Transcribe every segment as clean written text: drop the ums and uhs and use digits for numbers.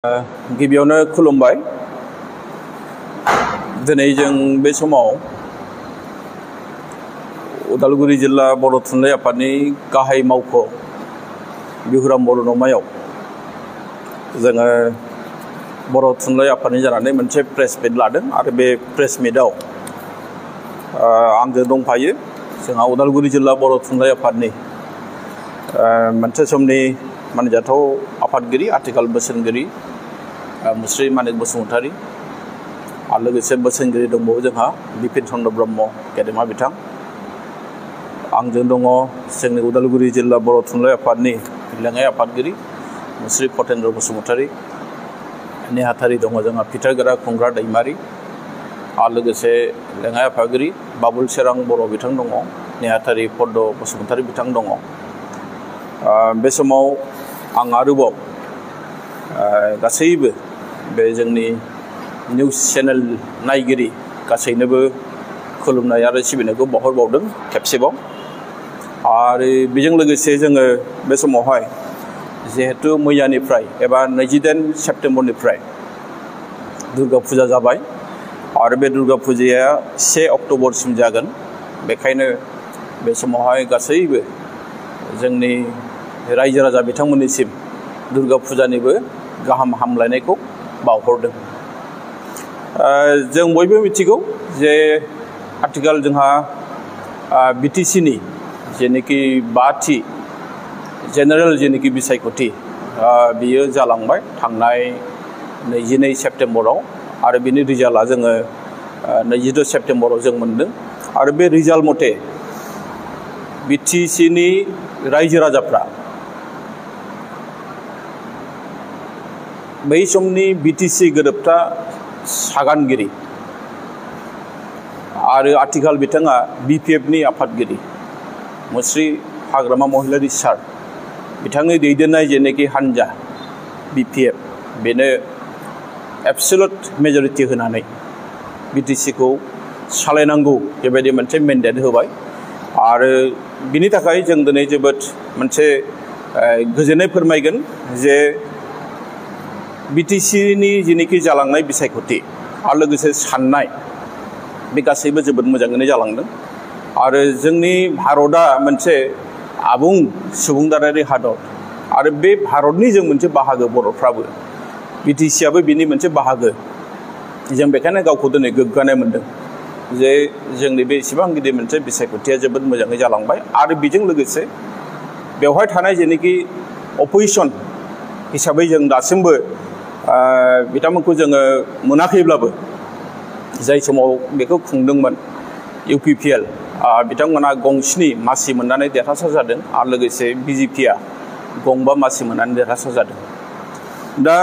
गिबियावनो खुलुमबाय। दिनै जों बे समाव उदालगुरि जिल्ला बर' थुनलाइ आफादनि गाहाय मावख' बिहुराम बर' न'मायाव जोङो बर' थुनलाइ आफादनि जानानै मोनसे प्रेस मिट लादों आरो बे प्रेस मिटआव आंजों दंफायो जोंहा उदालगुरि जिल्ला बर' थुनलाइ आफादनि मोनसे समनि मानिजाथाव आफादगिरि आथिखाल बोसोनगिरि मुस्रि मानिक बसुमतारी आरो लोगोसे बोसोनगिरि दंबावो जोंहा बिपिन चन्द्र ब्रह्म गेदेमा बिथां। आंजों दङ जोंनि उदालगुरि जिल्ला बर' थुनलाइ आफादनि लेङाइ आफादगिरि मुस्रि फतेन्द्र बसुमतारी, नेहाथारि दङ जोंहा फिथागोरा खुंग्रा दैमारि आरो लोगोसे लेङाइ आफादगिरि बाबुल सेरां बर' बिथां दङ, नेहाथारि पद्म बसुमतारी बिथां दङ। बे समाव आं आरोबाव गासैबो बे जोंनि निउस चेनेल नायगिरि गासैनोबो खुलुमनाय आरो सिबिनायखौ बावहरबावदों खेबसेबाव। आरो बेजों लोगोसे जोङो बे समावहाय जिहेतु मैयानिफ्राय एबा 28 सेप्तेम्बरनिफ्राय दुर्गा फुजा जाबाय आरो बे दुर्गा फुजाया 1 अक्ट'बरसिम जागोन। बेखायनो बे समावहाय गासैबो जोंनि रायजो राजा बिथांमोननिसिम दुर्गा फुजानिबो गाहाम हामलायनायखौ बावहरदों। जों बयबो मिथिगौ जे आथिखाल जोंहा बिटिसिनि जेनोखि 5थि जेनेरेल जेनोखि बिसायख'थि बियो जालांबाय थांनाय 22 सेप्तेम्बराव आरो बिनि रिजाल्टआ जोङो 22 सेप्तेम्बराव जों मोनदों। आरो बे रिजाल्ट मथे बिटिसिनि रायजो राजाफ्रा बै समनि बिटिसि गोरोबथा सागानगिरि आरो आथिखाल बिथाङा बिपिएफनि आफादगिरि मुस्रि हाग्रामा महिलारि सार बिथांनि दैदेननाय जेनोखि हान्जा बिपिएफ बेनो एबसुलुट मेजरिटि होनानै बिटिसिखौ सालायनांगौ बेबायदि मोनसे मेन्डेट होबाय। आरो बिनि थाखाय जों दिनै जोबोद मोनसे गोजोननाय फोरमायगोन जे बिटिसिनि जेनोखि जालांनाय बिसायख'थि आरो लोगोसे साननाय बे गासैबो जोबोद मोजाङैनो जालांदों। आरो जोंनि भारतआ मोनसे आबुं सुबुंदारारि हादर आरो बे भारतनि जों मोनसे बाहागो बर'फ्राबो बिटिसिआबो बिनि मोनसे बाहागो। जों बेखायनो गावखौ दिनै गोग्गानाय मोनदों जे जोंनि बे इसेबां गिदिर मोनसे बिसायख'थिया जोबोद मोजाङै जालांबाय। आरो बेजों लोगोसे बेवहाय थानाय जेनोखि अपोजिसन हिसाबै जों दासिमबो बिथांमोनखौ जोङो मोनाखैब्लाबो जाय समाव बेखौ खुंदोंमोन इउपिपिएल बिथांमोना गंस्नि मासि मोननानै देरहासार जादों आरो लोगोसे बिजेपिआ गंबा मासि मोननानै देरहासार जादों। दा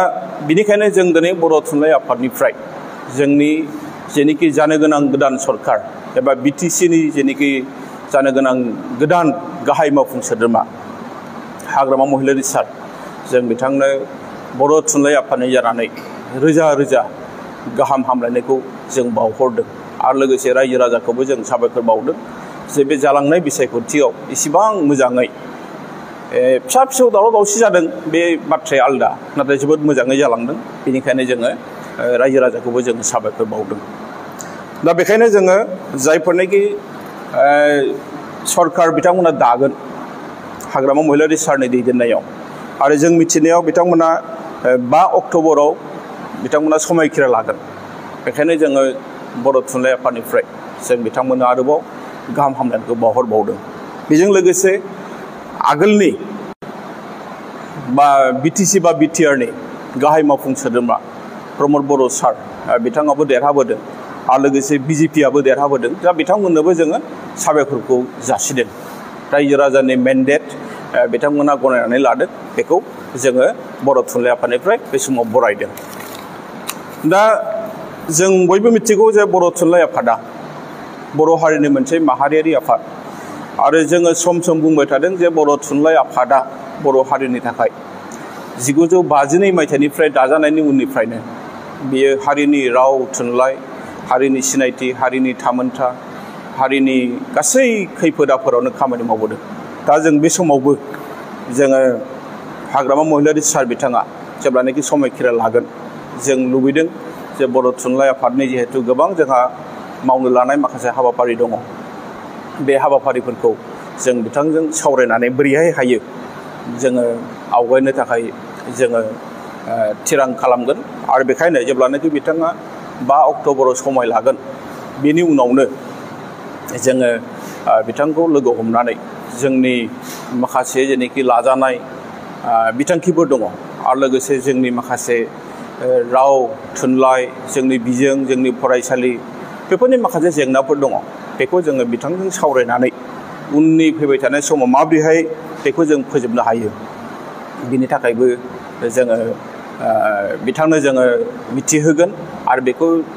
बिनिखायनो जों दिनै बर' थुनलाइ आफादनिफ्राय जोंनि जेनोखि जानो गोनां गोदान सरकार एबा बिटिसिनि जेनोखि जानो गोनां गोदान गाहाय मावफुं सोद्रोमा हाग्रामा महिलारि सार जों बिथांनो बर' थुनलाइ आफादनि जानानै रोजा रोजा गाहाम हामलायनायखौ जों बावहरदों। आरो लोगोसे रायजो राजाखौबो जों साबायखर बावदों जे बे जालांनाय बिसायख'थियाव इसिबां मोजाङै फिसा फिसौ दावराव दावसि जादों बे बाथ्राया आलदा, नाथाय जोबोद मोजाङै जालांदों। बेनिखायनो जोङो रायजो राजाखौबो जों साबायखर बावदों। दा बेखायनो जोङो जायफोरनाखि सरकार बिथांमोना दागोन हाग्रामा महिलारि सारनि दैदेननायाव आरो जों मिथिनायाव बिथांमोना 5 अक्ट'बराव बिथांमोना समायखिरा लागोन। बेखायनो जोङो बर' थुनलाइ आफादनिफ्राय जों बिथांमोननो आरोबाव गाहाम हामलायनायखौ बावहरबावदों। बेजों लोगोसे आगोलनि बिटिसि बा बिटिआरनि गाहाय मावफुं सोद्रोमा प्रमद बर' सार बिथाङाबो देरहाबोदों आरो लोगोसे बिजेपिआबो देरहाबोदों। दा बिथांमोननोबो जोङो साबायखरखौ जासिदों। रायजो राजानि मेन्डेट बिथांमोना गनायनानै लादों, बेखौ जोङो बर' थुनलाइ आफादनिफ्राय बे समाव बरायदों। दा जों बयबो मिथिगौ जे बर' थुनलाइ आफादा बर' हारिनि मोनसे माहारियारि आफाद आरो जोङो सम सम बुंबाय थादों जे बर' थुनलाइ आफादा बर' हारिनि थाखाय 1952 मायथाइनिफ्राय दाजानायनि उननिफ्रायनो बियो हारिनि राव थुनलाइ, हारिनि सिनायथि, हारिनि थामोनथा, हारिनि गासै खैफोद आफोदावनो खामानि मावबोदों। दा जों बे समावबो जोङो हाग्रामा महिलारि सार बिथाङा जेब्लानाखि समायखिरा लागोन जों लुबैदों जे बर' थुनलाइ आफादनि जिहेतु गोबां जोंहा मावनो लानाय माखासे हाबाफारि दङ बे हाबाफारिफोरखौ जों बिथांजों सावरायनानै बोरैहाय हायो जोङो आवगायनो थाखाय जोङो थिरां खालामगोन आरो बेखायनो जेब्लानाखि बिथाङा 5 अक्ट'बराव समय लागोन बेनि उनावनो जोङो बिथांखौ लोगो हमनानै जोंनि माखासे जेनोखि लाजानाय बिथांखिफोर दङ आरो लोगोसे जोंनि माखासे राव थुनलाइ जोंनि बिजों जोंनि फरायसालि बेफोरनि माखासे जेंनाफोर दङ बेखौ जोङो बिथांजों सावरायनानै उननि फैबाय थानाय समाव माबोरैहाय बेखौ जों फोजोबनो हायो बिनि थाखायबो जोङो बिथांनो जोङो मिथिहोगोन आरो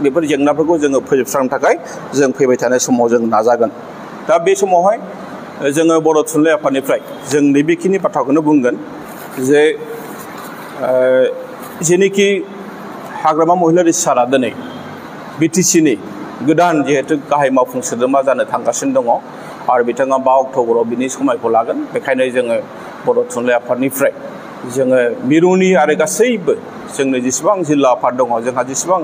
बेफोर जेंनाफोरखौ जोङो फोजोबस्रांनो थाखाय जों फैबाय थानाय समाव जों नाजागोन। दा बे समावहाय जोङो बर' थुनलाइ आफादनिफ्राय जों नैबेखिनि बाथ्राखौनो बुंगोन जे जेनोखि हाग्रामा महिलारि सारा दिनै बिटिसिनि गोदान जिहेतु गाहाय मावफुं सोद्रोमा जानो थांगासिनो दङ आरो बिथाङा 5 अक्ट'बराव बिनि समायखौ लागोन बेखायनो जोङो बर' थुनलाइ आफादनिफ्राय जोङो मिरुनि आरो गासैबो जोंनो जेसेबां जिल्ला आफाद दङ जोंहा जेसेबां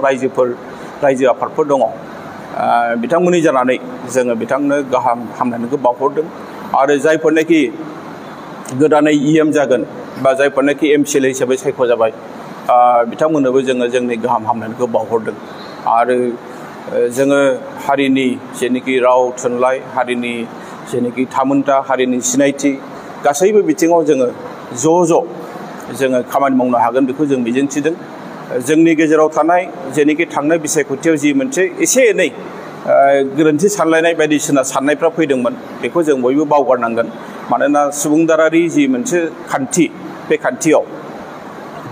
रायजो आफादफोर दङ बिथांमोननि जानानै जोङो बिथांनो गाहाम हामलायनायखौ बावहरदों आरो जायफोरनाखि गोदानै EM जागोन बा जायफोरनाखि MCLA हिसाबै सायख'जाबाय बिथांमोननोबो जोङो जोंनि गाहाम हामलायनायखौ बावहरदों आरो जोङो हारिनि जेनोखि राव थुनलाइ हारिनि जेनोखि थामोनथा हारिनि सिनायथि गासैबो बिथिङाव जोङो जोङो खामानि मावनो हागोन बेखौ जों मिजिंथिदों। जोंनि गेजेराव थानाय जेनोखि थांनाय बिसायख'थियाव जि मोनसे एसे एनै गोरोन्थि सानलायनाय बायदिसिना साननायफ्रा फैदोंमोन बेखौ जों बयबो बावगारनांगोन मानोना सुबुंदारारि जि मोनसे खान्थि बे खान्थियाव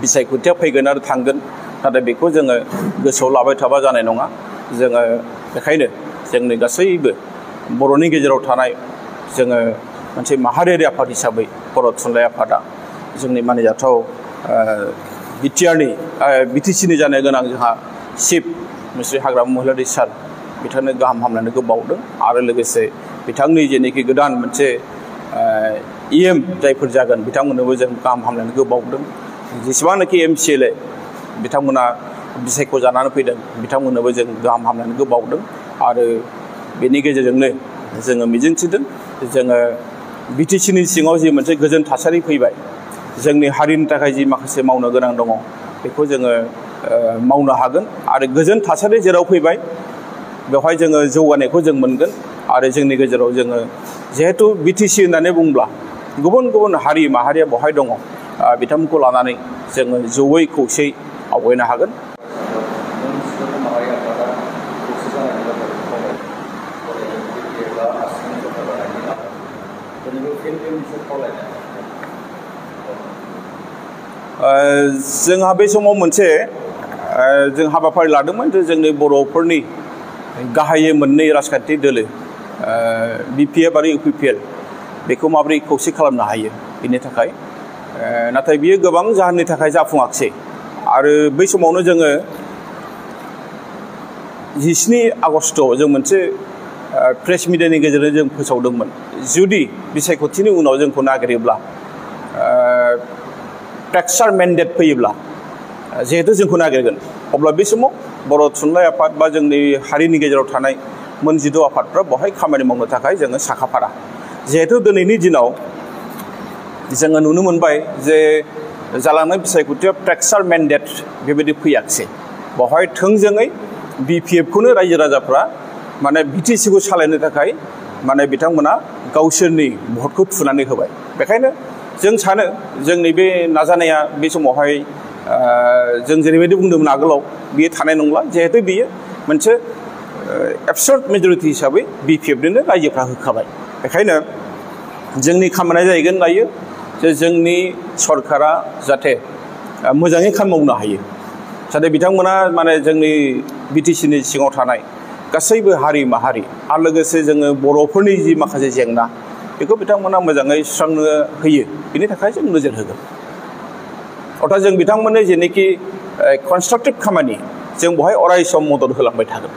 बिसायख'थिया फैगोन आरो थांगोन नाथाय बेखौ जोङो गोसोआव लाबाय थाबा जानाय नङा जोङो बेखायनो जोंनि गासैबो बर'नि गेजेराव थानाय जोङो मोनसे माहारियारि आफाद हिसाबै बर' थुनलाइ आफादा जोंनि मानिजाथाव बिटिसिनि जानो गोनां जोंहा चिफ मिस्ट्रि हाग्रामा महिलारि सार बिथांनो गाहाम हामलायनायखौ बावदों आरो लोगोसे बिथांनि जेनोखि गोदान मोनसे EM जायफोर जागोन बिथांमोननोबो जों गाहाम हामलायनायखौ बावदों जेसेबांनाखि MCLA बिथांमोना बिसायख' जानानै फैदों बिथांमोननोबो जों गाहाम हामलायनायखौ बावदों आरो बेनि गेजेरजोंनो जोङो मिजिंथिदों जोङो बिटिसिनि सिङाव जि मोनसे गोजोन थासारि फैबाय जोंनि हारिनि थाखाय जि माखासे मावनो गोनां दङ बेखौ जोङो मावनो हागोन आरो गोजोन थासारि जेराव फैबाय बेवहाय जोङो जौगानायखौ जों मोनगोन आरो जोंनि गेजेराव जोङो जिहेतु बिटिसि होननानै बुंब्ला गुबुन गुबुन हारि माहारिया बेवहाय दङ बिथांमोनखौ लानानै जोङो जयै खौसेयै आवगायनो हागोन। जोंहा बे समाव मोनसे जों हाबाफारि लादोंमोन जे जोंनि बर'फोरनि गाहायै मोननै राजखान्थि दोलो BPF आरो UPPL बेखौ माबोरै खौसे खालामनो हायो बेनि थाखाय नाथाय बियो गोबां जाहोननि थाखाय जाफुङाखिसै आरो बै समावनो जोङो 17 आगस्टआव जों मोनसे प्रेस मिडियानि गेजेरजों जों फोसावदोंमोन जुदि बिसायख'थिनि उनाव जोंखौ नागिरोब्ला टेक्सचार मेन्डेट फैयोब्ला जिहेतु जोंखौ नागिरगोन अब्ला बे समाव बर' थुनलाइ आफाद बा जोंनि हारिनि गेजेराव थानाय मोन 16 आफादफ्रा बेवहाय खामानि मावनो थाखाय जोङो साखाफारा जिहेतु दिनैनि दिनाव जोङो नुनो मोनबाय जे जालांनाय बिसायख'थियाव टेक्सचार मेन्डेट बेबायदि फैयाखिसै बेवहाय थोंजोङै BPFखौनो रायजो राजाफ्रा माने बिटिसिखौ सालायनो थाखाय माने बिथांमोना गावसोरनि भटखौ थुनानै होबाय बेखायनो जों सानो जोंनि बे नाजानाया बे समावहाय जों जेरैबायदि बुंदोंमोन आगोलाव बियो थानाय नंला जिहेतु बियो मोनसे एबसर्ट मेजरिटि हिसाबै BPFनो रायजोफ्रा होखाबाय बेखायनो जोंनि खामानिया जाहैगोन दायो जे जोंनि सरकारा जाहाथे मोजाङै खामानि मावनो हायो जाहाथे बिथांमोना माने जोंनि बिटिसिनि सिङाव थानाय गासैबो हारि माहारि आरो लोगोसे जोङो बर'फोरनि जि माखासे जेंना बेखौ बिथांमोना मोजाङै सुस्रांनो होयो बेनि थाखाय जों नोजोर होगोन अर्थात जों बिथांमोननो जेनोखि कनस्ट्राक्टिभ खामानि जों बेवहाय अराय सम मदद होलांबाय थागोन।